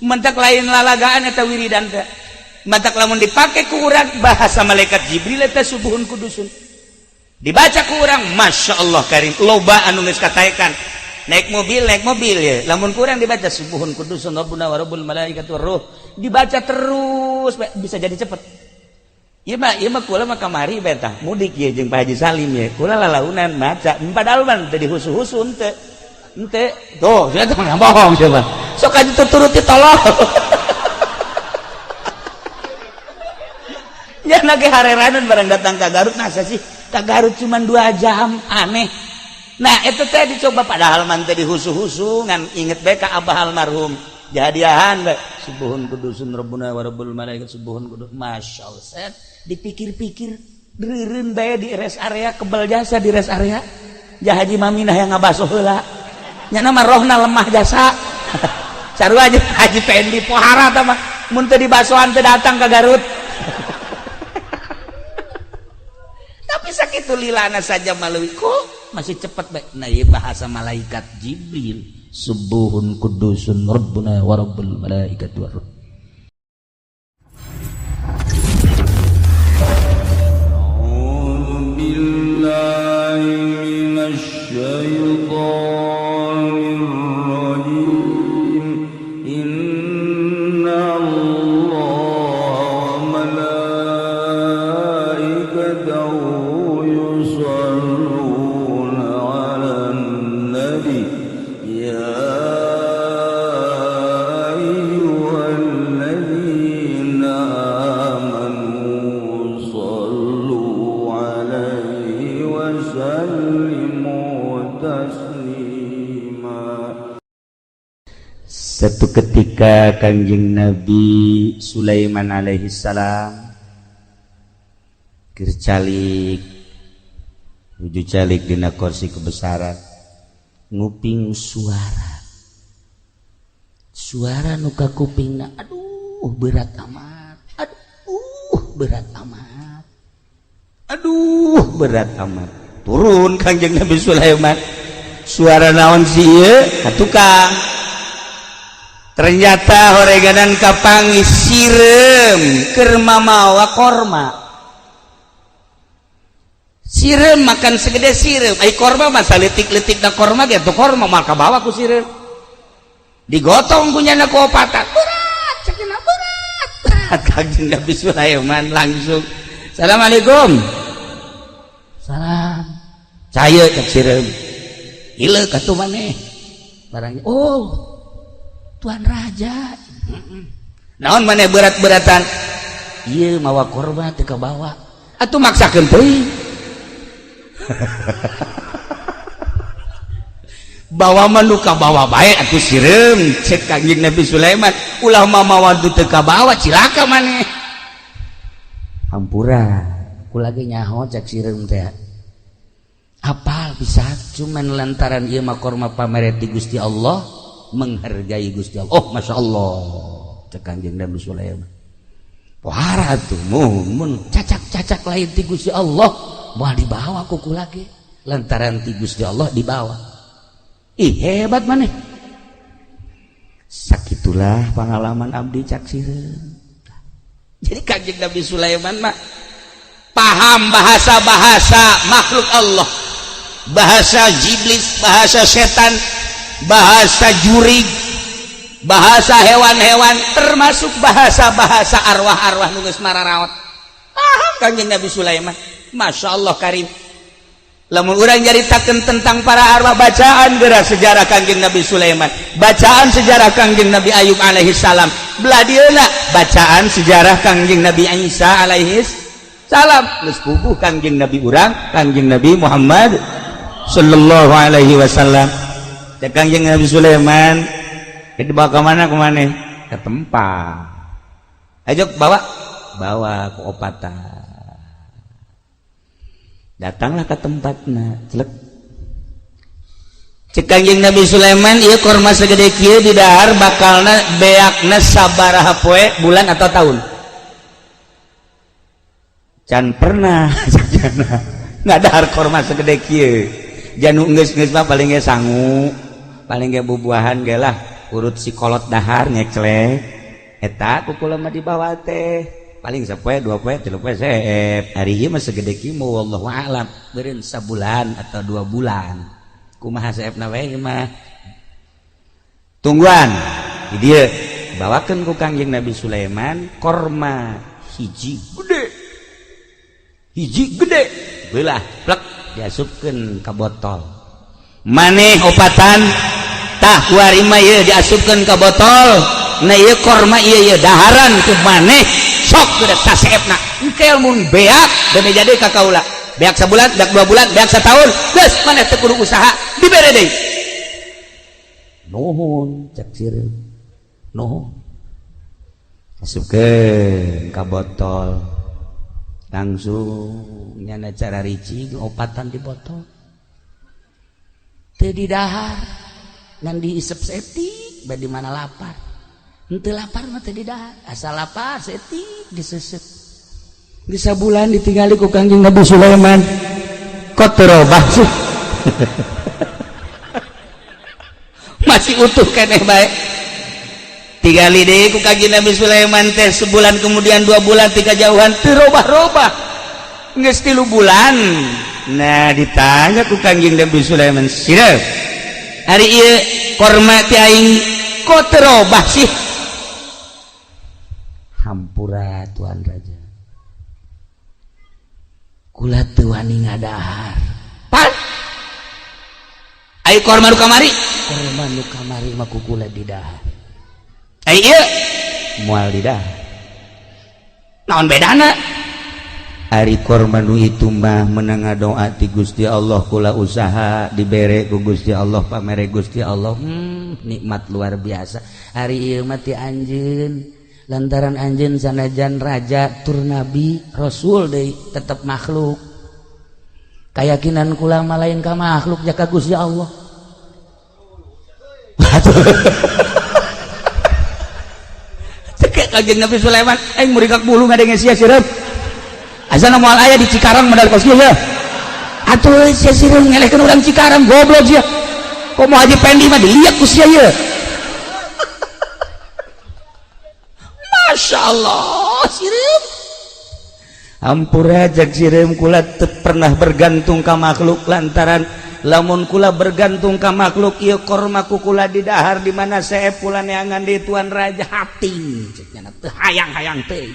Mentak lain lalagaan eta wiridan teh. Matak lamun dipake ku urang bahasa malaikat Jibril eta subuhun kudusun. Dibaca ku urang, Masya Allah karim, loba anu geus kataekan. Naik mobil ya. Lamun kurang dibaca subuhun kudusun rabbuna wa rabbul malaikatu warruh. Dibaca terus bisa jadi cepet. Ieu mah kula mah kamari bae tah mudik ye jeung Pak Haji Salim ye. Kula lalaunan maca padahal mah teu dihusu-husu henteu. Henteu. Tuh, saya teh bohong coba. Sok aja tuturuti tolong. Ya lagi hareranan barang datang ke Garut, nasa sih ke Garut cuma 2 jam, aneh. Nah itu teh dicoba padahal man teh dihusu-husu ngan inget bae ka abah almarhum. Jadiahan bae subuhun kudusun rabbuna wa rabbul malaikat subuhun kudus. Masya Allah, set dipikir-pikir reureun bae di rest area kebel jasa di rest area. Ja Haji Maminah yang ngabaso heula. Nya mah rohna lemah jasa. Sarua aja Haji Pendi pohara tah mah mun teu dibasoan teu datang ke Garut. Tapi sakitu lilana saja maleuwi kok masih cepet bae. Nah ieu bahasa malaikat Jibril subuhun kudusun rabbuna wa rabbul malaikati war ruh. A'udzu billahi minasy syaithanir rajim. Inna Allaha wa malaikatahu yusholluna 'alan nabi ya ayyuhalladzina amanu shollu 'alaihi wa sallimu taslima. Satu ketika Kanjeng Nabi Sulaiman alaihi salam keur calik nuju calik dina kursi kebesaran nguping suara suara nu ka kupingna, aduh berat amat, aduh berat amat, aduh berat amat. Turun Kanjeng Nabi Sulaiman, suara naon sih ieu? Ka tukang. Ternyata horeganan kapangi sireum keur mamawa korma. Sireum makan segede sireum, ai korma mah saleutik-leutik da korma ge tuh korma mah kabawa ku sireum. Digotong ku nyana ku opatan. Berat cenah berat. Berat Kanjeng Nabi Sulaiman langsung. Assalamualaikum. Salam. Caya cek sireum. Ieu katuh maneh. Barangnya oh Tuan Raja, naon maneh berat-beratan? Ieu mawa korma teu kabawa. Atuh maksakeun teuing. Bawa mah nu kabawa bae atuh sireum cek Kanjeng Nabi Sulaiman. Ulah mamawa nu teu kabawa cilaka maneh. Hampura, kula ge nyaho cek sireum teh. Apal bisa cuman lantaran ieu mah korma pamere ti Gusti Allah, menghargai Gusti Allah. Oh, Masya Allah cek Kanjeng Nabi Sulaiman. Pohara tuh mun cacak-cacak lain ti Gusti Allah moal dibawa kuku lagi lantaran ti Gusti Allah dibawa. Ih hebat maneh. Sakitulah pengalaman abdi cak sireum. Jadi Kanjeng Nabi Sulaiman mah paham bahasa-bahasa makhluk Allah, bahasa iblis, bahasa setan, bahasa jurig, bahasa hewan-hewan, termasuk bahasa-bahasa arwah-arwah nu geus mararaot. Paham Kanjeng Nabi Sulaiman. Masya Allah karim. Lamun urang nyaritakeun tentang para arwah, bacaan geura sejarah Kanjeng Nabi Sulaiman, bacaan sejarah Kanjeng Nabi Ayub alaihi salam, belah dieuna bacaan sejarah Kanjeng Nabi Isa alaihi salam, geus puguh Kanjeng Nabi urang, Kanjeng Nabi Muhammad sallallahu alaihi wasallam. Cek Kanjeng Nabi Sulaiman, dibawa ke mana kemana? Ke tempat. Ayo bawa, bawa ke opatan. Datanglah ke tempatna, celek. Cek Kanjeng Nabi Sulaiman, ieu korma segede kieu di dahar bakalna beakna sabaraha poe, bulan atau tahun? Can pernah ngadahar korma segede kieu. Janu geus-geus mah paling ge sangu, paling ge bubuahan ge lah. Urut si kolot dahar ngeclek eta ku kula mah dibawa teh paling sapoe, 2 poe, 3 poe seep. Hari ieu mah segede kieu, wallahu a'lam, beureun sabulan atau 2 bulan, kumaha seepna we mah. Tungguan di dieu, bawakeun ku Kangjeng Nabi Sulaiman korma hiji gede, hiji gede, belah plek, diasupkeun ka botol. Maneh opatan tah kuari mah ieu diasupkeun ka botol. Nah, ieu korma ieu, ieu daharan ku maneh, sok gede taseepna. Engke mun beak demi jadi ka kaula, beak sabulan, beak 2 bulan, beak setahun, geus maneh teu kudu usaha, dibere deui. Nuhun, cek sireum, nuhun. Asupkeun ka botol, langsung nyana cara ricing opatan di botol, teu didahar, ngan diisep setik bae. Di mana lapar, henteu lapar mah teu didahar, asal lapar setik disesep. Bisa bulan ditinggali ku Kangjeng Nabi Sulaiman, kok teu robah sih, masih utuh keneh bae. Tingali deui ku Kangjeng Nabi Sulaiman teh sebulan kemudian, 2 bulan, tiga jauhan, teu robah-robah. Geus 3 bulan, nah, ditanya ku Kangjeng Nabi Sulaiman, "Sireum, hari ieu korma ti aing kok teu robah sih?" "Hampura, Tuan Raja, kula teu wani ngadahar." "Pan ai korma nu kamari?" "Korma nu kamari mah ku kula didahar, ai ieu moal didahar." "Naon bedana?" "Ari korma nu itu mah menang doa ti Gusti Allah, kula usaha dibere ku Gusti Allah, pamere Gusti Allah, nikmat luar biasa. Ari ieu mah ti anjeun, lantaran anjeun sanajan raja tur nabi rasul deui, tetep makhluk. Keyakinan kula mah lain ka makhluk, jaka Gusti Allah." Cek Kanjeng Nabi Sulaiman, "Aing muringkak bulu ngadenge sia sireum. Azana moal aya di Cikarang modal kos kieu ya. Atuh sia sireum ngelehkeun urang Cikarang, goblok sia. Komo Haji Pendi mah dilihat ku sia ieu." Masya Allah, sireum. "Hampura," cek sireum, "kula teu pernah bergantung ka makhluk, lantaran lamun kula bergantung ka makhluk, ieu korma ku kula didahar, di mana seep kula neangan di Tuan Raja hating," cek nya, "teu hayang-hayang teuing.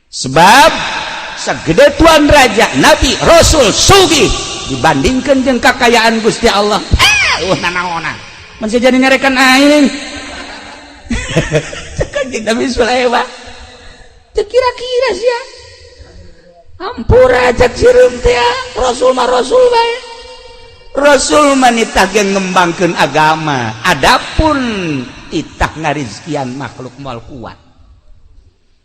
Sebab segede Tuan Raja, Nabi, Rasul, sugih, dibandingkan jeung kakayaan Gusti Allah, nanaonan masih jadi nyarekan aing." Cek Kanjeng Nabi Sulaiman, "Teu kira-kira sia." "Hampura," cek sireum teh, "Rasul mah rasul bae. Rasul mah nitah ge ngembangkeun agama, adapun titah ngarizkian makhluk moal kuat.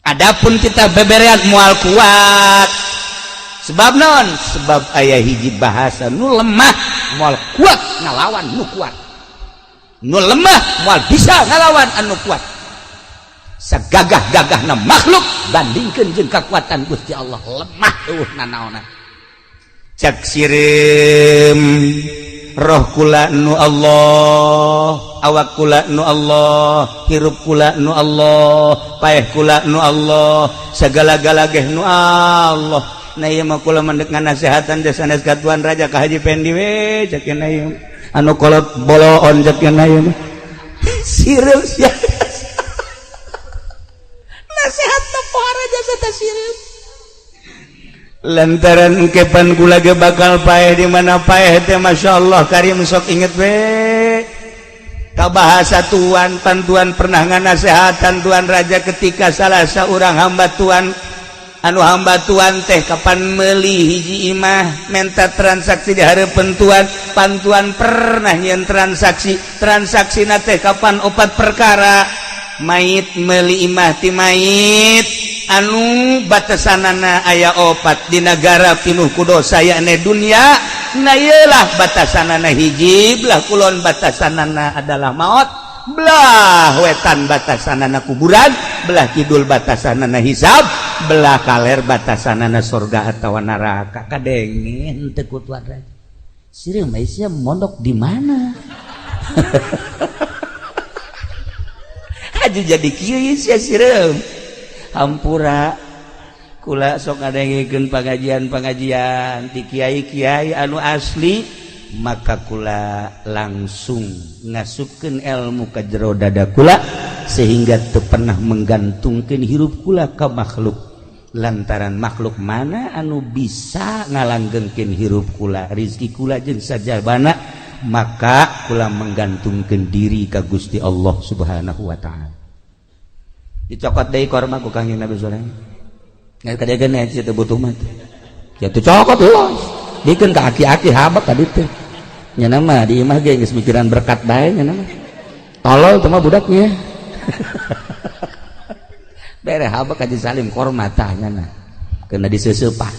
Adapun kita beberean moal kuat. Sebab non? Sebab aya hiji bahasa, nu lemah moal kuat ngalawan nu kuat, nu lemah moal bisa ngalawan anu kuat. Sagagah-gagahna makhluk bandingkeun jeung kekuatan Gusti Allah, lemah, eueuh nanaonan." Cek sireum, "Roh kula nu Allah, awak kula nu Allah, hirup kula nu Allah, paeh kula nu Allah, segala-gala geh nu Allah. Nah, ieu mah kula mendek nganasehatan desa sanes ka Tuan Raja, ka Haji Pendi we," cek nya, "ieu anu kolot boloon," cek nya, "ieu mah." Sireum sia, nasehat teh pohara jasa teh sireum, lantaran engkepan kula ge bakal paeh, di mana paeh teh Masya Allah karim. Sok inget we ka bahasa Tuan. Pan Tuan pernah nganasehatan Tuan Raja ketika salah seorang hamba Tuan, anu hamba Tuan teh kapan meuli hiji imah, menta transaksi di hareupeun Tuan. Pan Tuan pernah nyieun transaksi, transaksi teh kapan opat perkara: mayit meuli imah ti mayit anu batasanana aya opat di negara pinuh ku dosa, yakni dunia. Nah, iyalah batasanana: hiji, belah kulon batasanana adalah maut, belah wetan batasanana kuburan, belah kidul batasanana hisab, belah kaler batasanana sorga atau neraka. Kadenge henteu ku Tuan Raja? "Sireum, sia mondok di mana?" Aja jadi kieu sia sireum. Hampura kula sok ngadengikeun pengajian-pengajian ti kiai-kiai anu asli, maka kula langsung ngasupkeun ilmu ka jero dada kula sehingga teu pernah menggantungkeun hirup kula ka makhluk, lantaran makhluk mana anu bisa ngalanggengkeun hirup kula, rizki kula jeung sajabana, maka kula menggantungkeun diri ka Gusti Allah Subhanahu wa taala. Dicokot deui korma ku Kangjeng Nabi Sulaiman. Nggak kadegan ya teu butuh mah. Ya teu cokot los. Dikeun ka aki-aki habak tadi teh. Nya mah di imah ge geus mikiran berkat bae nya mah. Tolol teh mah budaknya. Bere habak Haji Salim korma tah nya na. Kena diseuseupa.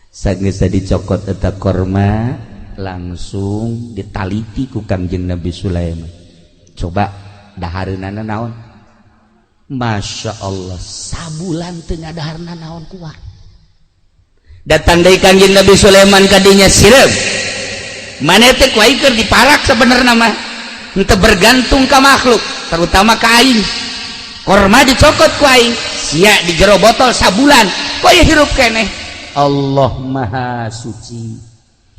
Sageus dicokot eta korma langsung ditaliti ku Kangjeng Nabi Sulaiman. Coba dahareunana naon? Masya Allah, sabulan teu ngadaharna naon kuat. Datang deui Kangjeng Nabi Sulaiman kadinya sireum. Maneh teh ku aing keur diparak sebenarna mah. Henteu bergantung ka makhluk, terutama ka aing. Korma dicokot ku aing, sia di jero botol sabulan, kok ieu hirup keneh. Allah Maha Suci.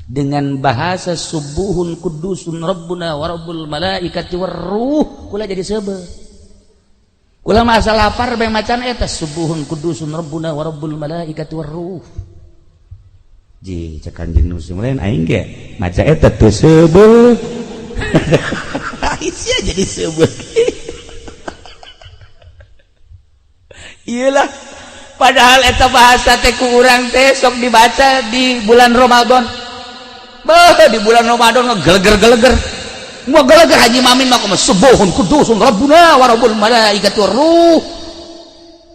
Dengan bahasa subuhun kudusun rabbuna wa rabbul malaikati warruh, kula jadi seubeuh. Kula mah asal lapar bae macan eta subuhun kudusun rabbuna wa rabbul malaikati warruh. Ji cek Kanjeng Nabi Sulaiman aing ge maca eta teu seubeuh. Sia jadi seubeuh. Iyalah, padahal eta bahasa teh ku urang teh sok dibaca di bulan Ramadan. Beuh, di bulan Ramadan ngegeleger-geleger. Mau geleger Haji Mamin mah kumaha subuhun kudusun rabbuna wa rabbul malaikati warruh.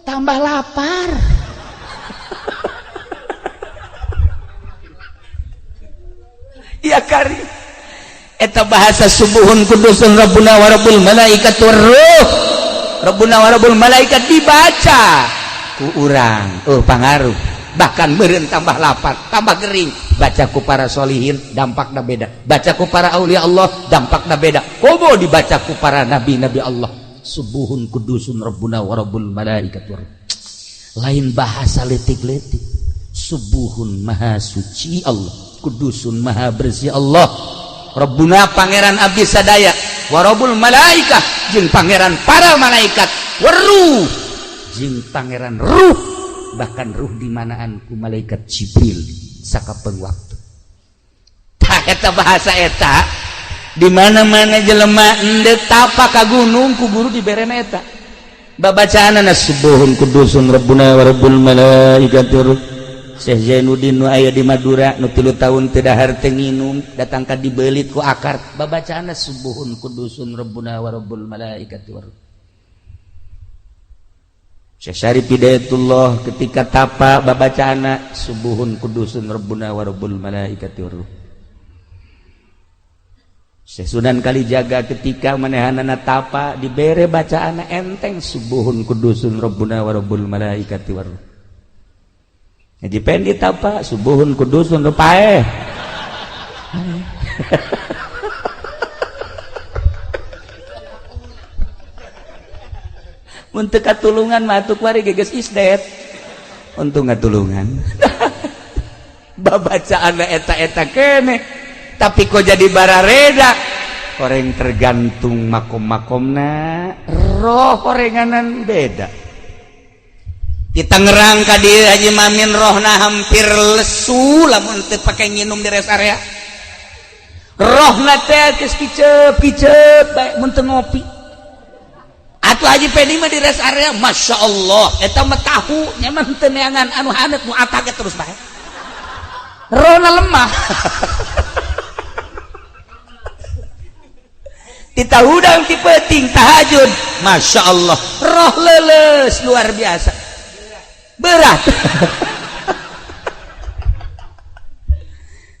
Tambah lapar. Ya kari. Eta bahasa subuhun kudusun rabbuna wa rabbul malaikati warruh. Rabbuna wa rabbul malaikat dibaca ku urang. Oh, pangaruh. Bahkan meureun tambah lapar, tambah gering. Baca ku para solihin dampakna beda, baca ku para aulia Allah dampakna beda, komo dibaca ku para nabi-nabi Allah. Subuhun kudusun rabbuna wa rabbul malaikat. Lain bahasa letik-letik. Subuhun maha suci Allah, kudusun maha bersih Allah, rabbuna pangeran abdi sadaya, wa rabbul malaikah jeung pangeran para malaikat, waruh jeung pangeran ruh, bahkan ruh dimanaan ku malaikat Jibril sakapeung waktu. Tah eta bahasa eta di mana-mana jelema endek tapa ka gunung ku guru diberena eta. Babacaanana subuhun kudusun rabbuna wa rabbul malaikati. Syekh Zainuddin nu aya di Madura nu 3 tahun teu dahar teu nginum datang ka dibeulit ku akar. Babacaanna subuhun kudusun rabbuna wa rabbul malaikati. Syekh Syarif Hidayatullah ketika tapa babacaana subuhun kudusun rabbuna wa rabbul malaikati warruh. Syekh Sunan Kalijaga ketika manehanana tapa dibere bacaana enteng subuhun kudusun rabbuna wa rabbul malaikati warruh. Haji Pendi tapa subuhun kudusun rupae. Mun teu katulungan mah atuh kuari geges isdet. Untung ngatulungan. Babacaanna eta-eta keneh. Tapi kok jadi barareda. Koreng tergantung makom-makomna, roh korenganan beda. Di Tangerang ka dieu Haji Mamin rohna hampir lesu lamun teu pake nginum di rest area. Rohna teh geus kicep-kicep bae mun teu ngopi. Atuh Haji Pedi mah di rest area, Masya Allah, eta mah tahu nyaman teu neangan anu haneut nu atake terus bae. Rohna lemah. Ti tahudang ti peuting tahajud, Masya Allah, roh leuleus luar biasa. Berat.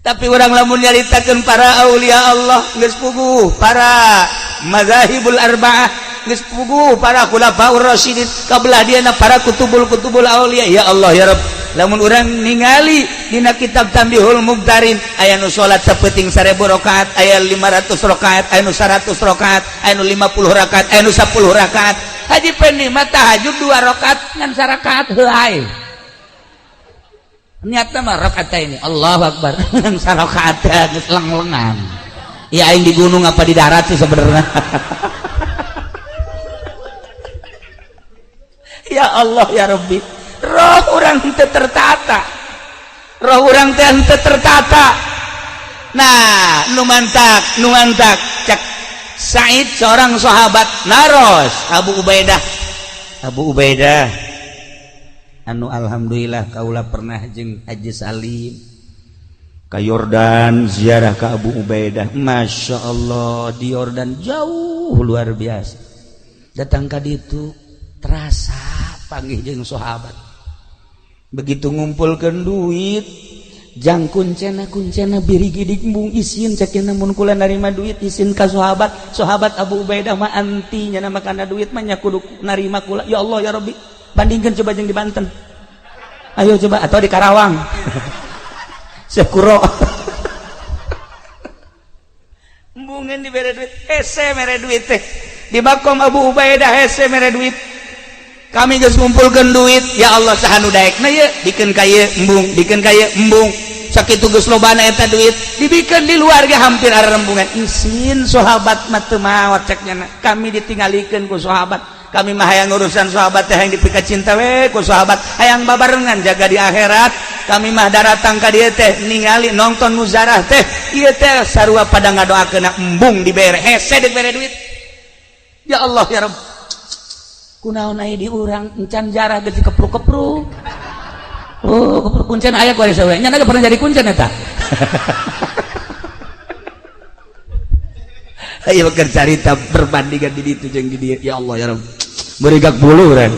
Tapi orang lamun nyaritakeun para aulia Allah geus puguh, para mazahibul arba'ah geus puguh, para khulafaur rasyidin kabelah dieuna para kutubul-kutubul aulia. Ya Allah ya Rabb, Lamun urang ningali dina kitab Tambihul Mubtarin aya nu salat sapeting 1000 rakaat, aya 500 rakaat, aya nu 100 rakaat, aya nu 50 rakaat, aya nu 10 rakaat. Haji Pendi mah tahajud 2 rakaat ngan sarakaat heulai. Niatna mah rakaat ini Allahu Akbar ngan sarakaat geus leng-lengan. Ya aing di gunung apa di darat sih sebenarnya. Ya Allah ya Rabbi, roh orang teu tertata, roh orang teh teu tertata. Nah, nu mantak cak Said seorang sahabat naros Abu Ubaidah. Abu Ubaidah anu alhamdulillah kaula pernah jeung Haji Salim ka Yordan ziarah ka Abu Ubaidah. Masya Allah, di Yordan jauh luar biasa. Datang ka ditu terasa panggih jeung sahabat. Begitu ngumpulkeun duit jang kuncena biri gidik embung isin cek mun kula narima duit isin ka sahabat. Sahabat Abu Ubaidah mah anti nya makana duit mah nya kudu narima kula. Ya Allah ya Rabbi, bandingkeun coba jeung di Banten. Ayo coba atau di Karawang. Sekuro. Embungeun dibere duit, hese mere duit teh. Di makom Abu Ubaidah hese mere duit. Kami geus ngumpulkeun duit, ya Allah saha nu daekna ieu bikeun ka ieu embung, bikeun ka ieu embung. Sakitu geus lobana eta duit, dibikeun di luar ge hampir arembungan. Isin sahabat mah teu maot cek nya. Kami ditinggalikeun ku sahabat. Kami mah hayang urusan sahabat teh hayang dipika cinta we ku sahabat, hayang babarengan jaga di akhirat. Kami mah daratang ka dieu teh ningali nonton muzarah teh, ieu teh sarua pada ngadoakeun embung dibere hese dibere duit. Ya Allah ya Rabb. Kunaon aya di urang encan jarah geus kepruk-kepruk. Oh, kepruk kuncen aya ku ari sawe. Nya pernah jadi kuncen eta. Ayo keur carita perbandingan di ditu jeung di dieu. Ya Allah ya Rabb. Meurigak bulu urang.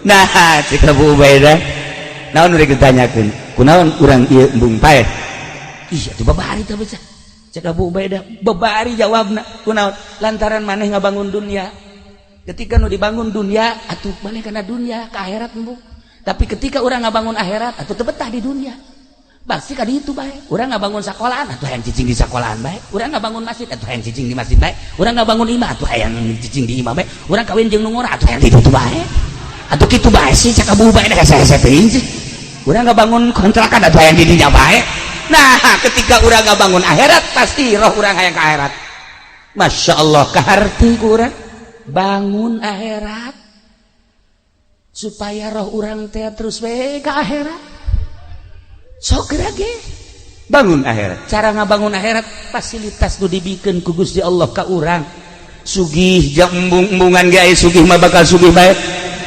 Nah, cek Abu Ubaidah. Naon rek ditanyakeun? Kunaon urang ieu embung paeh? Ih, atuh babari teh beucah. Cek Abu Ubaidah, babari jawabna. Kunaon? Lantaran maneh ngabangun dunia. Ketika nu dibangun dunia atuh balik kana dunia ke akhirat embung. Tapi ketika urang ngabangun akhirat atuh teu betah di dunia. Pasti ka ditu bae. Urang ngabangun sekolahan atuh hayang cicing di sekolahan bae. Urang ngabangun masjid atuh hayang cicing di masjid bae. Urang ngabangun imah atuh hayang cicing di imah bae. Urang kawin jeung nu ngora atuh hayang di ditu bae. Atuh kitu bae sih cak Abu Ubaidah hese-hese teuing sih. Urang ngabangun kontrakan atuh hayang di dinya bae. Nah, ketika urang ngabangun akhirat pasti roh urang hayang ka akhirat. Masya Allah, kaharti ku urang bangun akhirat supaya roh urang teh terus we ka akhirat. Sok ge bangun akhirat. Cara ngabangun akhirat fasilitas nu dibikeun ku Gusti Allah ka urang. Sugih jang embung-embungan ge aya sugih mah bakal sugih bae.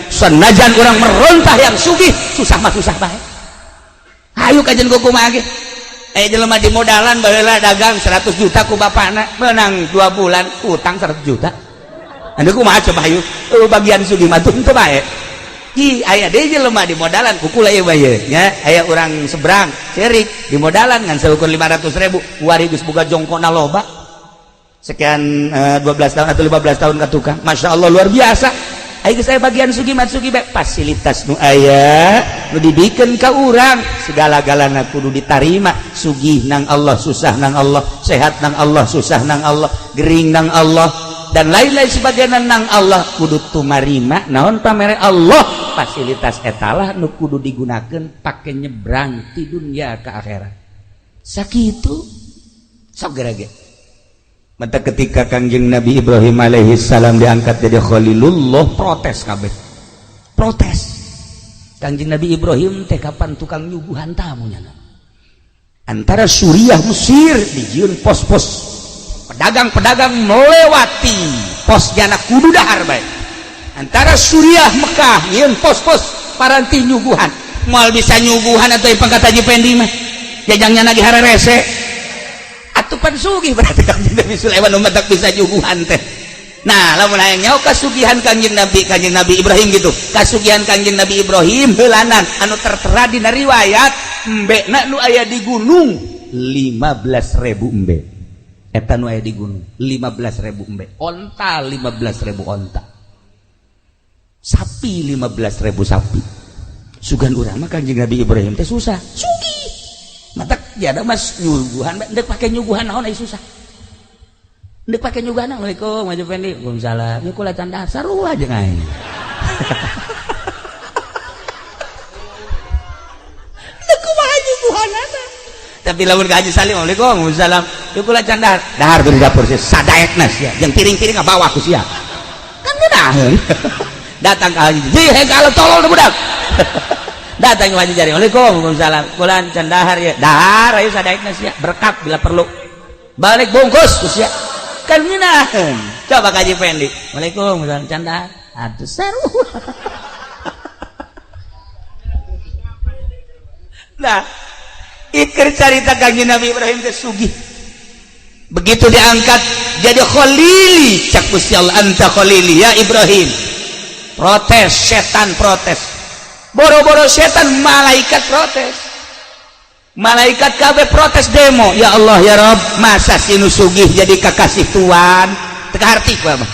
Sanajan urang merontah yang sugih, susah mah susah bae. Hayu kajen kumaha ge. Jelema di modalan baheula dagang 100 juta ku bapana, menang 2 bulan utang 100 juta. Anu kumaha coba hayu? Bagian sugih mah teu bae. Ih, aya deui jelema di modalan kukula ieu bae nya, aya urang seberang cerik di modalan ngan seukur 500.000, wari geus boga jongkona loba. Sekian 12 tahun atau 15 tahun ka tukang. Masya Allah luar biasa. Ayo saya bagian sugih mah sugih bae, fasilitas nu aya nu dibikeun ka urang segala-galana kudu ditarima. Sugih nang Allah, susah nang Allah, sehat nang Allah, susah nang Allah, gering nang Allah, dan lain-lain sebagainya nang Allah kudu tumarima naon pamere Allah. Fasilitas etalah nu kudu digunakeun pake nyebrang ti dunia ke akhirat. Sakitu sok gerage. Mata ketika Kangjeng Nabi Ibrahim alaihi salam diangkat jadi Khalilullah, protes kabeh. Protes. Kangjeng Nabi Ibrahim teh kapan tukang nyuguhan tamu nya. Antara Suriah Mesir dijieun pos-pos pedagang-pedagang melewati pos jana kudu dahar bae. Antara Suriah Mekah nyieun pos-pos paranti nyuguhan. Moal bisa nyuguhan atau pangkat Haji Pendi mah. Jajangnya lagi hararese. Atuh pan sugih berarti Kangjeng Nabi Sulaiman nu matak bisa nyuguhan teh. Nah, lamun hayang nyaho kasugihan Kangjeng Nabi Ibrahim gitu. Kasugihan Kangjeng Nabi Ibrahim heulanan anu tertera dina riwayat embekna nu aya di gunung 15.000 embe. Eta nu aya di gunung 15.000 embe. Onta 15.000 onta. Sapi 15.000 sapi. Sugan urang mah Kanjeng Nabi Ibrahim teh susah, sugih. Matak jada mas nyuguhan ndek pake nyuguhan naon ai susah. Ndek pake nyuguhan Assalamualaikum Haji Fendi. Waalaikumsalam. Ieu kula can dasar sarua jeung aing. Ndek kumaha nyuguhanana. Tapi lamun ka Haji Salim Waalaikumsalam. Waalaikumsalam. Ieu kula can dahar. Dahar di dapur sia sadaekna sia. Jeung piring-piring ngabawa ku sia. Kan ngeunaheun. Datang ka Haji. Ji hei kalau tolol budak. Datang ke Haji Jari. Waalaikumsalam. Kula can dahar ya. Dahar ayo sadaekna sia. Berkat bila perlu. Balik bungkus ku sia. Kan ngeunaheun. Coba ka Haji Fendi. Waalaikumsalam can dahar. Atuh seru. Nah, iker carita Kanjeng Nabi Ibrahim teh sugih. Begitu diangkat jadi khalili, cak Gusti Allah anta khalili ya Ibrahim. Protes, setan protes. Boro-boro setan, malaikat protes. Malaikat kabeh protes demo. Ya Allah ya Rabb, masa si nu sugih jadi kakasih tuan? Teu kaharti ku mah.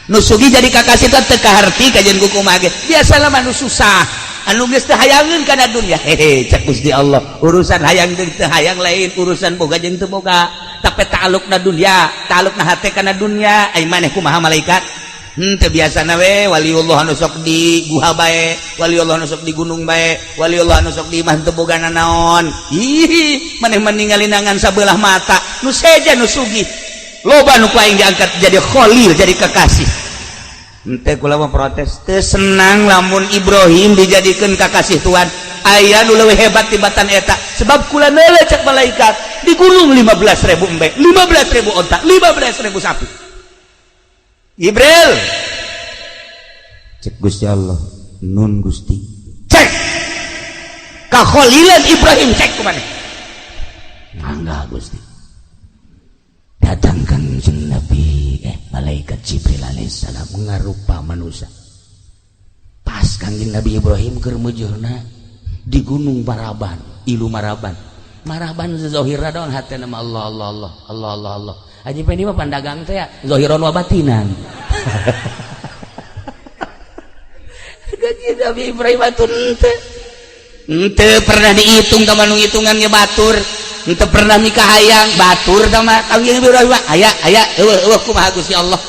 Nu sugih jadi kakasih tuan teu kaharti kajian ku kumaha ge. Biasalah mah nu susah. Anu geus teu hayangeun kana dunya. Hehe, cak Gusti Allah, urusan hayang jeung teu hayang lain, urusan boga jeung teu boga. Tapi ta'alluqna dunya, ta'alluqna hate kana dunya. Ai maneh kumaha malaikat? Teu biasana we waliullah anu sok di guha bae, waliullah anu sok di gunung bae, waliullah anu sok di imah teu boga nanaon. Ih, maneh mah ngan sabelah mata, nu seja nu sugih. Loba nu ku aing diangkat jadi khalil, jadi kekasih. Henteu kula mah protes, teu senang lamun Ibrahim dijadikeun kakasih Tuhan. Aya nu leuwih hebat tibatan eta, sebab kula neuleuh cek malaikat di gunung 15.000 embe, 15.000 onta, 15.000 sapi. Jibril cek Gusti Allah, nun Gusti cek kakholilan Ibrahim cek kumaneh mangga Gusti. Datang Kanjeng Nabi malaikat Jibril alaihissalam ngarupa manusia. Pas Kanjeng Nabi Ibrahim keur meujeuhna di gunung Maraban, ilu Maraban. Maraban zahirna doang hatena mah Allah Allah Allah Allah Allah Allah. Haji Pendi mah pandagang teh ya zahiron wa batinan. Kanjeng Nabi Ibrahim atuh henteu pernah dihitung ka nu hitungannya batur. Henteu pernah nikah hayang batur tah mah Kanjeng Ibrahim aya aya eueuh eueuh kumaha Gusti Allah.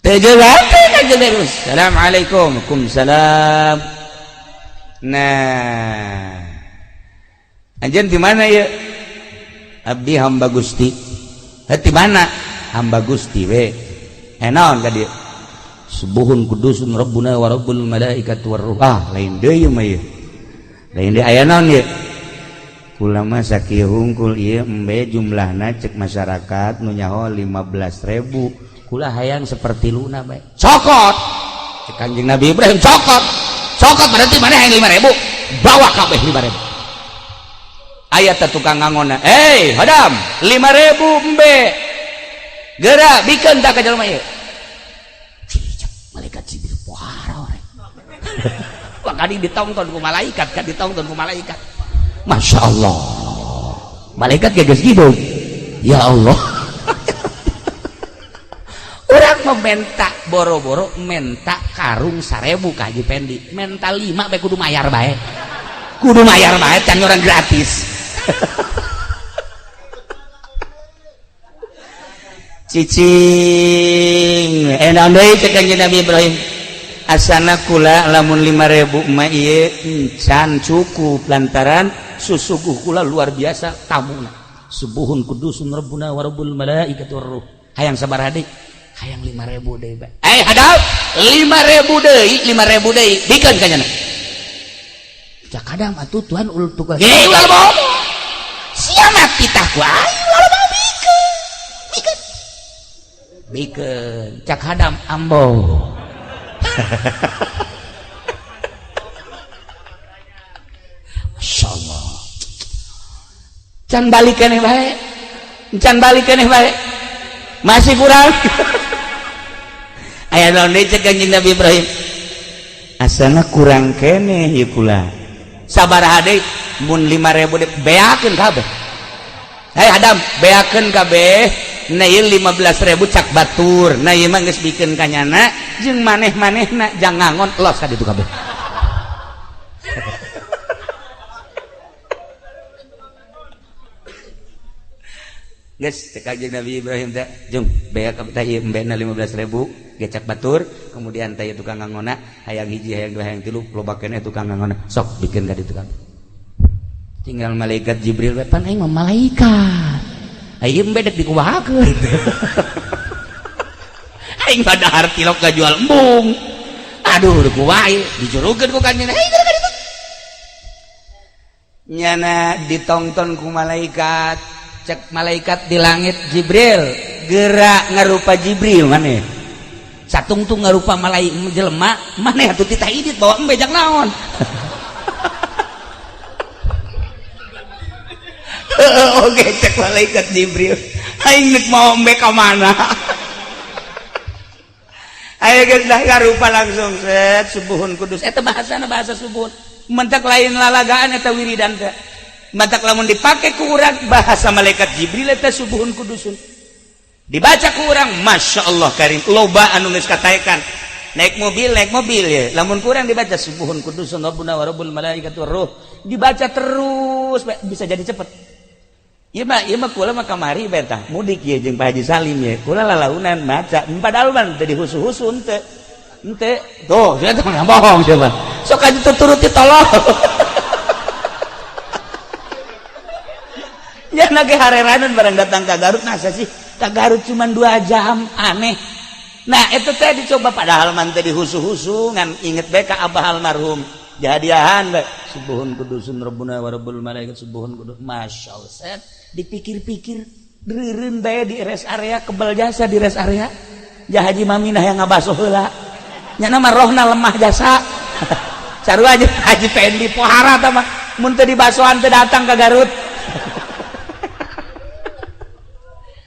Teu jelas teh Kanjeng Nabi. Assalamualaikum. Waalaikumsalam. Nah, anjeun di mana ieu? Abdi hamba Gusti. Heuh di mana? Hamba Gusti we. Naon ka dieu? Subuhun kudusun rabbuna wa rabbul malaikati warruh. Ah, lain deui mah ieu. Lain deui aya naon ieu? Kula mah sakieu hungkul ieu embe jumlahna cek masyarakat nu nyaho 15.000. Kula hayang seperti luna bae. Cokot. Cek Kanjeng Nabi Ibrahim cokot. Cokot berarti mana hayang 5.000? Bawa kabeh 5.000. Aya teh tukang ngangonna. "Hey, hadam, 5.000 embe." Geura bikeun tah ka jelema ieu. Cicak malaikat Jibril pohara ore. Wah, kadi ditongton ku malaikat, kan ditongton ku malaikat. Masya Allah. Malaikat geus hidup. Ya Allah. Urang meminta boro-boro menta karung 1.000 ka Haji Pendi. Menta 5 bae kudu mayar bae. Kudu mayar bae can orang gratis. Cicing naon deui cek Kanjeng Nabi Ibrahim. Asana kula lamun 5.000 mah ieu encan cukup lantaran susuguh kula luar biasa tamuna. Subuhun kudusun rabbuna wa rabbul malaikati warruh. Hayang sabaraha deui? Hayang 5.000 deui bae. Eh hadap 5.000 deui, 5.000 deui bikeun ka nyana. Cak kadang atuh Tuhan ul tukang. Hei ulah bobo. Sia mati tah ku aing ulah bobo bikeun. Bikeun. Bikeun. Cak hadam ambo. Masya Allah. Can balik keneh bae. Can balik keneh bae. Masih kurang. Aya naon deui cek Kanjeng Nabi Ibrahim? Asana kurang keneh ieu kula. Sabaraha deui? Mun 5.000 deui beakeun kabeh. Hei Adam, beakeun kabeh. Nah ieu 15.000 cak batur. Nah ieu mah geus bikeun ka nyana jeung maneh-manehna jang ngangon los ka ditu kabeh. Geus cek Kanjeng Nabi Ibrahim teh, jung beak teh ieu embena 15.000 gecak batur, kemudian teh tukang ngangona hayang hiji hayang dua hayang tilu loba keneh tukang ngangona sok bikin ka ditu. Tinggal malaikat Jibril we pan aing mah malaikat. Aing embe dek dikumahakeun. Aing mah dahar tilok gajual embung. Aduh kumaha dijurukeun ku kanjeng. Hei ka ditu. Nyana ditongton ku malaikat. Cek malaikat di langit Jibril gerak ngarupa Jibril maneh satungtung ngarupa malaikat jelema maneh atuh titah idit bawa embe jang naon. Oke cek malaikat Jibril aing nek mau embe ka mana. Ayo geus dah ngarupa langsung set subuhun kudus eta bahasana bahasa subuhun mentak lain lalagaan eta wiridan teh. Matak lamun dipake ku urang bahasa malaikat Jibril eta subuhun kudusun dibaca ku urang Masya Allah karim loba anu geus kataekan naik mobil ya lamun ku urang dibaca subuhun kudusun rabbuna wa rabbul malaikati war ruh dibaca terus bisa jadi cepet. Ieu mah kula mah kamari bae tah mudik ye jeung Pak Haji Salim ye kula lalaunan maca padahal mah teu dihusu-husu henteu tuh sia teh bohong sia mah sok aja tuturuti tolong. Ya lagi hareranan barang datang ke Garut nasa sih ke Garut cuma 2 jam aneh. Nah itu teh dicoba padahal man teh dihusu-husu ngan inget bae ka abah almarhum jadiahan bae subuhun kudusun rabbuna wa rabbul malaikat subuhun kudus masyaallah set dipikir-pikir reureun bae di rest area kebel jasa di rest area ja Haji Maminah yang ngabaso heula nya mah rohna lemah jasa. Sarua aja Haji Pendi pohara tah mah mun teu dibasoan teu datang ke Garut.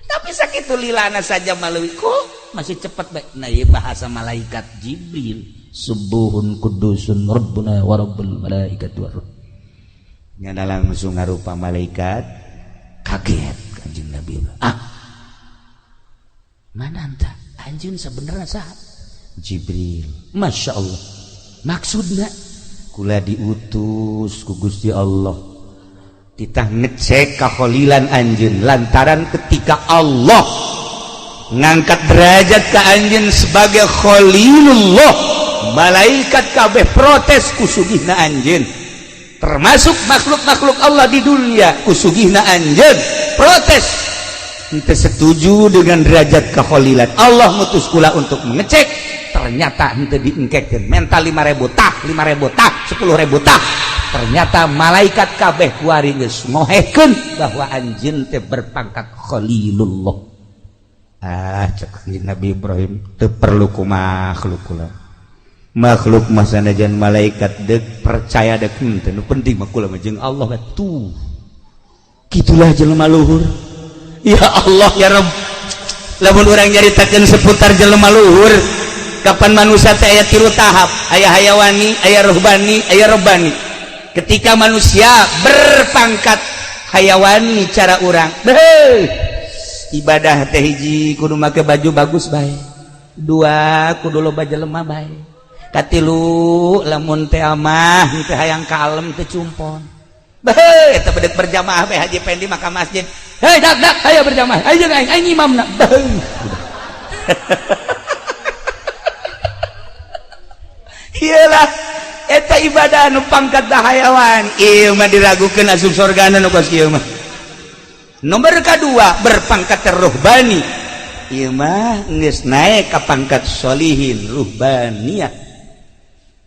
Tapi sakitu lilana saja malui kok masih cepat baik. Nah ieu bahasa malaikat Jibril subuhun kudusun rabbuna wa rabbul malaikati war ruh. Nyana langsung ngarupa malaikat kaget Kanjeng Nabi. Ah. Mana anta? Anjeun sebenarnya saha? Jibril. Masya Allah. Maksudna kula diutus ku Gusti Allah titah ngecek kakholilan anjeun lantaran ketika Allah ngangkat derajat ke anjeun sebagai khalilullah malaikat kabeh protes kusugihna anjeun termasuk makhluk-makhluk Allah di dunia kusugihna anjeun protes henteu setuju dengan derajat kekholilan Allah mutus kula untuk mengecek ternyata henteu diengkekeun mental 5.000 tah 5.000 tah 10.000 tah ternyata malaikat kabeh kuari geus ngohekeun bahwa anjeun teh berpangkat khalilullah. Ah cek Nabi Ibrahim teu perlu ku makhluk kula makhluk mah sanajan malaikat deuk percaya deuk henteu nu penting mah kula mah jeung Allah tuh kitulah jelema luhur. Ya Allah ya Rabb lamun urang nyaritakeun seputar jelema luhur kapan manusia teh aya tilu tahap aya hayawani aya ruhbani aya robbani. Ketika manusia berpangkat hayawani cara urang ibadah teh hiji kudu make baju bagus bae dua kudu loba jelema bae katilu lamun teh amah teh hayang kalem teh cumpon bae eta bedek berjamaah bae Haji Pendi maka masjid hei dak dak ayo berjamaah ayo jeung aing aing imamna bae. Iyalah eta ibadah anu pangkat hayawan ieu mah diragukeun asup sorgana nu kos kieu mah. Nomor kadua berpangkat ruhbani ieu mah geus naik ka pangkat sholihin ruhbaniyah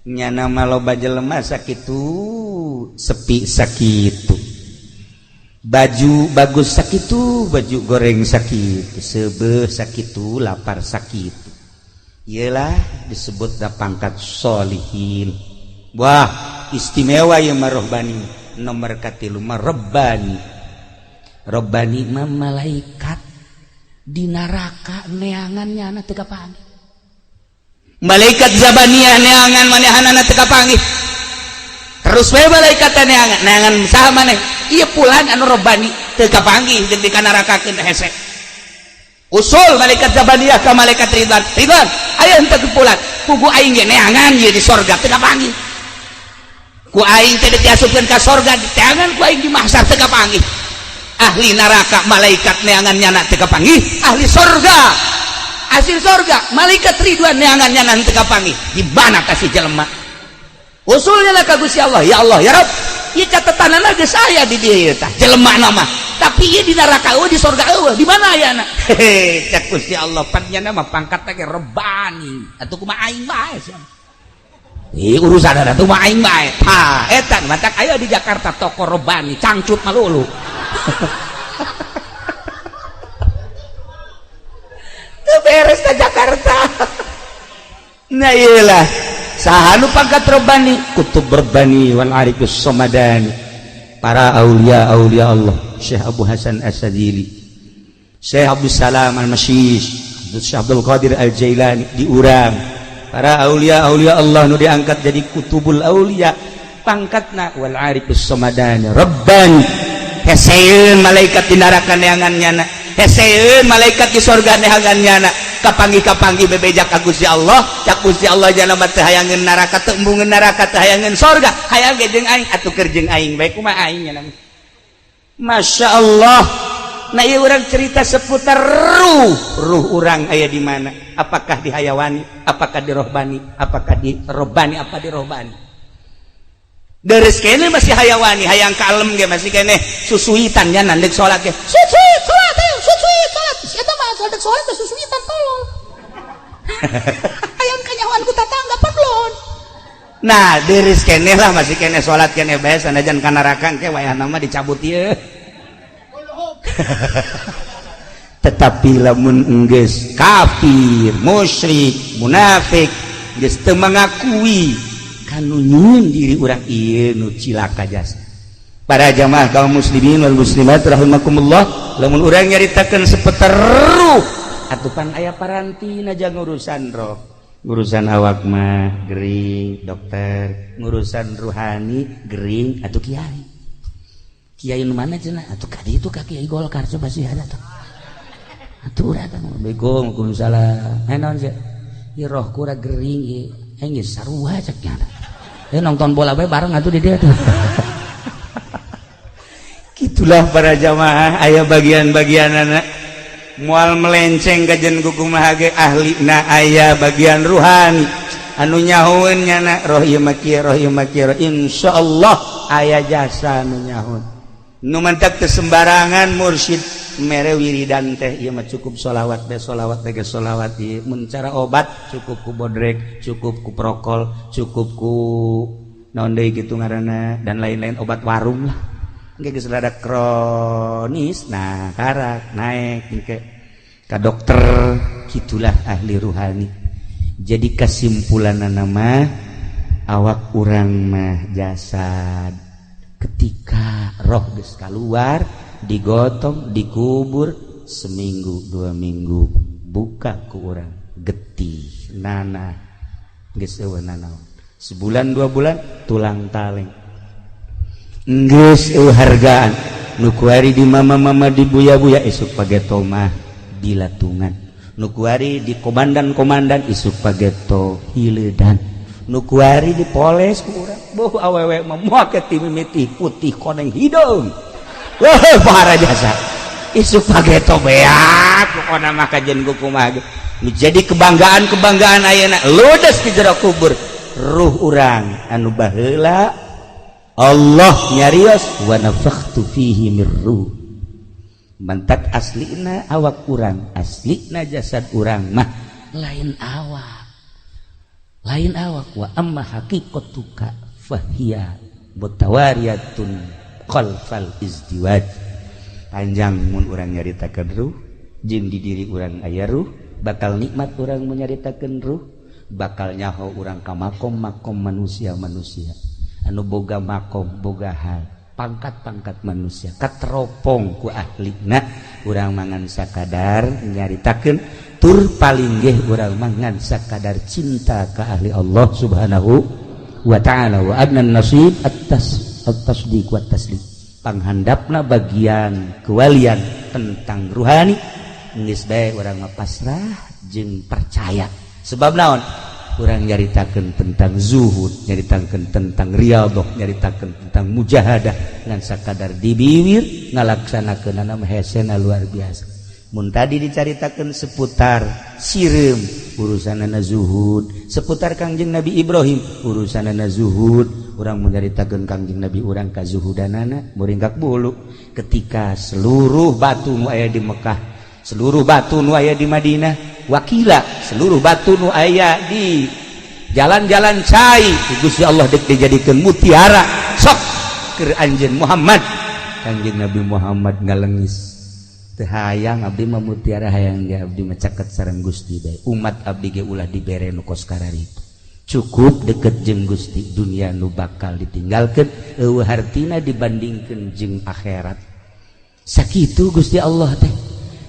nyana mah loba jelema sakitu sepi sakitu baju bagus sakitu baju goreng sakitu seubeuh sakitu lapar sakitu iyalah disebut da pangkat sholihin. Wah istimewa ya marohbani nomor katilu marobbani robbani mah malaikat di neraka neangan nyana teu kapanggih malaikat zabaniyah neangan manehanana teu kapanggih terus we malaikat neangan neangan saha maneh ieu pulan anu robbani teu kapanggih jeung dikanarakakeun hese usul malaikat zabaniyah ka malaikat Ridwan Ridwan aya henteu pulan pugu aing ge neangan ieu di sorga teu kapanggih. Ku aing teh diasupkeun ka sorga, diteangan ku aing di mahsyar teu kapanggih. Ahli neraka malaikat neangan nyana teu kapanggih, ahli sorga hasil sorga malaikat Ridwan neangan nyana teu kapanggih. Di mana kasih jelema? Usulnya lah ka Gusti Allah, ya Allah ya Rabb, ieu catatanana geus aya di dieu tah jelema nama, tapi ieu di neraka eueuh, di sorga eueuh, di mana ayana? Hehe, cek Gusti Allah, pan nyana mah pangkat teh rebani, atuh kumaha aing bae sia. Ih, urusan ada tuh mah aing bae. Tah, eta matak aya di Jakarta toko robani, cangcut malulu. Teu beres ka Jakarta. Nah iyalah, saha nu pangkat robani? Kutub Rabbani wal Arifus Somadani. Para aulia aulia Allah, Syekh Abu Hasan As-Sadili, Syekh Abdul Salam Al-Masyish, Syekh Abdul Qadir Al-Jailani diurang. Para aulia aulia Allah nu diangkat jadi kutubul aulia pangkatna wal arifus somadani rabbani. Heseun malaikat di neraka neangan nyana, heseun malaikat di sorga neangan nyana, kapanggih-kapanggih bebeja ka Gusti Allah. Cak Gusti Allah, jana mah teu hayangeun neraka, teu embungeun neraka, teu hayangeun sorga, hayang ge jeung aing, atuh keur jeung aing bae kumaha aing nyana. Masya Allah. Nah, ieu urang cerita seputar ruh. Ruh urang aya di mana? Apakah di hayawani, apakah di rohbani, apakah di robbani, apa di rohbani? Deres kene masih hayawani, hayang kalem ge masih kene susuitan nya nandek salat ge. Susuit salat, ayo susuit salat. Eta mah salat salat teh susuitan tolong. Hayang kanyahoan ku tatangga perlon. Nah, deres kene lah masih kene salat kene bae sanajan ka neraka ke wayahna mah dicabut ieu. Tetapi lamun enggeus kafir, musyrik, munafik, geus teu mengakui kanu nyieun diri urang ieu nu cilaka jasa. Para jamaah kaum muslimin wal muslimat rahimakumullah, lamun urang nyaritakeun seputar ruh, atuh pan aya parantina jang urusan roh. Urusan awak mah gering dokter, ngurusan ruhani gering atuh kiai. Kiai nu mana cenah? Atuh ka ditu ka Kiai Golkar coba sih ada tuh. Atuh urang teh bego salah. Eh naon sih? Ieu roh kura gering ieu. Aing geus sarua cek nya. Eh nonton bola bae bareng atuh di dieu tuh. Gitulah para jamaah, aya bagian-bagianana. Moal melenceng kajen kumaha ge ahlina aya bagian ruhani. Anu nyahoeun nyana roh ieu mah kieu, roh ieu mah kieu. Insyaallah aya jasa nu nyahoeun. Nu mantak teu sembarangan mursyid mere wiridan teh ieu mah cukup sholawat be, sholawat teh sholawat ieu. Mun cara obat cukup ku bodrek, cukup ku prokol, cukup ku naon deui kitu ngaranna dan lain-lain obat warung lah. Engke geus rada kronis nah karak naek engke ka dokter. Kitulah ahli ruhani. Jadi kesimpulanna mah awak urang mah jasad. Ketika roh geus keluar, digotong, dikubur, seminggu 2 minggu buka ku urang getih nana geus eueuh nanaon. Sebulan 2 bulan tulang taleng geus eueuh hargaan. Nu kuari di mama-mama di buya-buya isuk pageto mah dilatungan, nu kuari di komandan-komandan isuk pageto hileudan, nu kuari dipoles ku urang boh awewe mah moal ti mimiti putih koneng hidung. Wah, para jasa isuk pageto beak pokona mah kajen kumaha ge. Nu jadi kebanggaan-kebanggaan ayeuna ludes di jero kubur. Ruh urang anu baheula Allah nyarios wa nafakhtu fihi mir ruh. Mantak aslina awak urang, aslina jasad urang mah lain awak. Lain awak. Wa amma haqiqatuka fahiya mutawariyatun khalfal izdiwaj. Panjang mun urang nyaritakeun ruh, jeung di diri urang aya ruh, bakal nikmat urang menyaritakeun ruh, bakal nyaho urang ka makom-makom manusia-manusia anu boga makom, boga hal, pangkat-pangkat manusia kateropong ku ahlina. Urang mangan sakadar nyaritakeun tur palinggih urang mangan sakadar cinta ka ahli Allah Subhanahu wa ta'ala. Wa adnan nasib at-tas at-tasdiq wa taslim. Panghandapna bagian kewalian tentang ruhani geus bae urang mah pasrah jeung percaya. Sebab naon? Urang nyaritakeun tentang zuhud, nyaritakeun tentang riyadhah, nyaritakeun tentang mujahadah, ngan sakadar di bibir, ngalaksanakeunana mah hesena luar biasa. Mun tadi dicaritakeun seputar sireum, urusanana zuhud, seputar Kangjeng Nabi Ibrahim, urusanana zuhud. Urang menyaritakeun Kangjeng Nabi urang kazuhudanana muringkak bulu ketika seluruh batu nu aya di Mekah, seluruh batu nu aya di Madinah, wakila seluruh batu nu aya di jalan-jalan cai, Gusti Allah dek dijadikan mutiara sok keur anjeun Muhammad. Kangjeng Nabi Muhammad ngalengis, "Teu hayang abdi mah mutiara, hayang ge abdi mah caket sareng Gusti bae. Umat abdi ge ulah dibere nu kos kararitu, cukup deket jeung Gusti. Dunia nu bakal ditinggalkeun euweuh hartina dibandingkeun jeung akhirat." Sakitu Gusti Allah teh.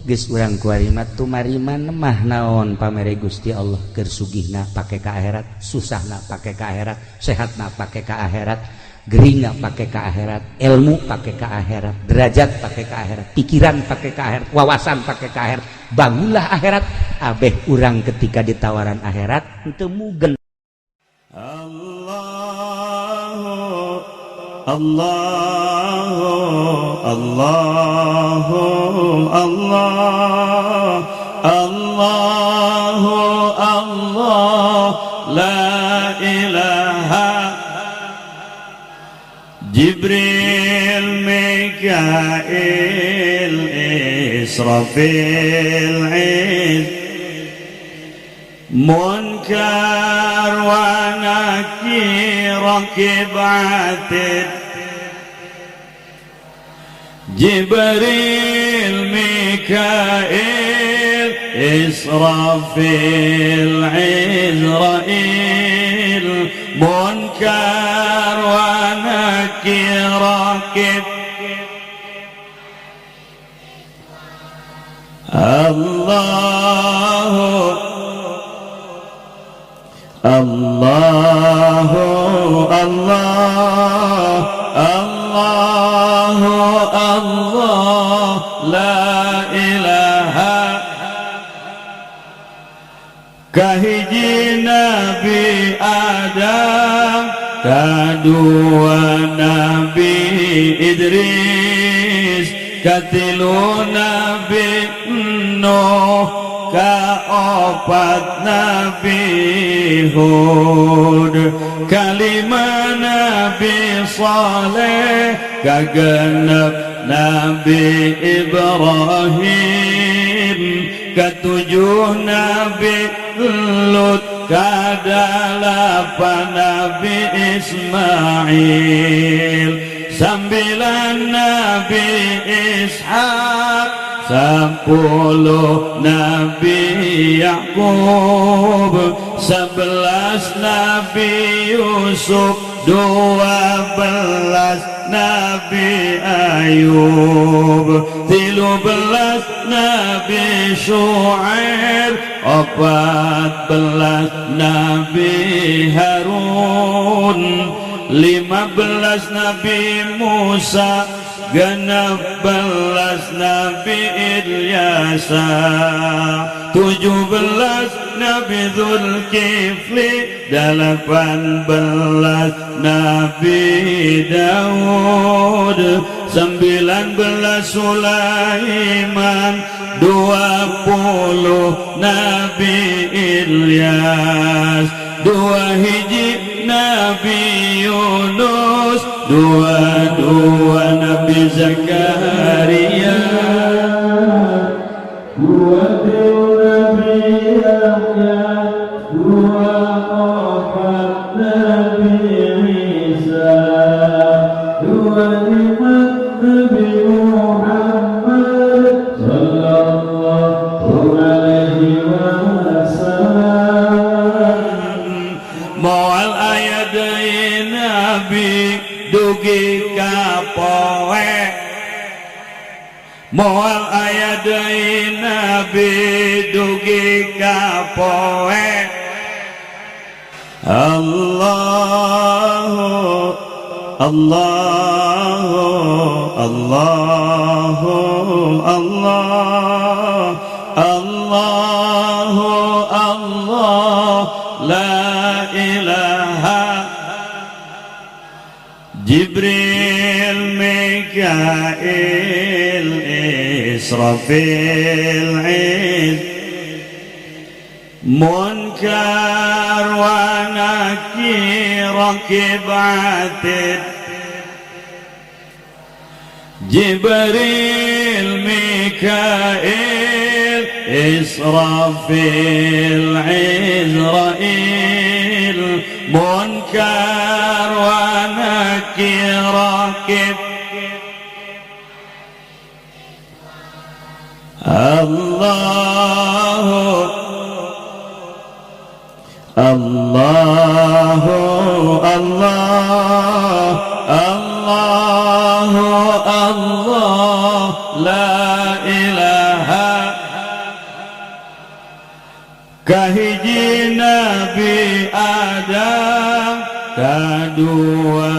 Geus urang kuari mah tumariman mah naon pamere Gusti Allah, keur sugihna pake ka akhirat, susahna pake ka akhirat, sehatna pake ka akhirat, geringna pake ka akhirat, ilmu pake ka akhirat, derajat pake ka akhirat, pikiran pake ka akhirat, wawasan pake ka akhirat. Bangunlah akhirat. Abeh urang ketika ditawaran akhirat teu mugen. Allah Allah Allah Allah Allah Allah la ilaha. Jibril, Mikail, Israfil, Munkar wa Nakir, Raqib, Atid. Jibril, Mikail, Israfil, Izrail, Munkar wa Nakir, Raqib. Allah Allah Allah Allah Allah la ilaha. Kahiji Nabi Adam, kadua Nabi Idris, katilu Nabi Nuh, kaopat Nabi Hud, kalima Nabi Saleh, kagenep Nabi Ibrahim, ketujuh Nabi Lut, kadalapan Nabi Ismail, sambilan Nabi Ishak, 10 Nabi Yakub, 11 Nabi Yusuf, 12 Nabi Ayub, 13 Nabi Shu'aib, 14 Nabi Harun, 15 Nabi Musa, 16 Nabi Ilyasa, 17 Nabi Zulkifli, 18 Nabi Daud, 19 Sulaiman, 20 Nabi Ilyas, 2 Nabi Yunus, 22 Nabi Zakaria, 23 Nabi Yahya, 24 Nabi Isa, 25 Nabi Muhammad sallallahu alaihi wasallam. Moal aya deui nabi dugi ka poe, moal aya deui nabi dugi ka poe. Allahu Allahu Allahu Allah Allahu Allah. Allah la ilaha. Jibril, Mikail, Israfil, Iz Munkar wa Nakir, Rakib, Atid. Jibril, Mikail, Israfil, Izrail, Munkar wa Nakir, Rakib. Allahu Allahu Allah Allahu Allah la ilaha. Kahiji Nabi Adam, kadua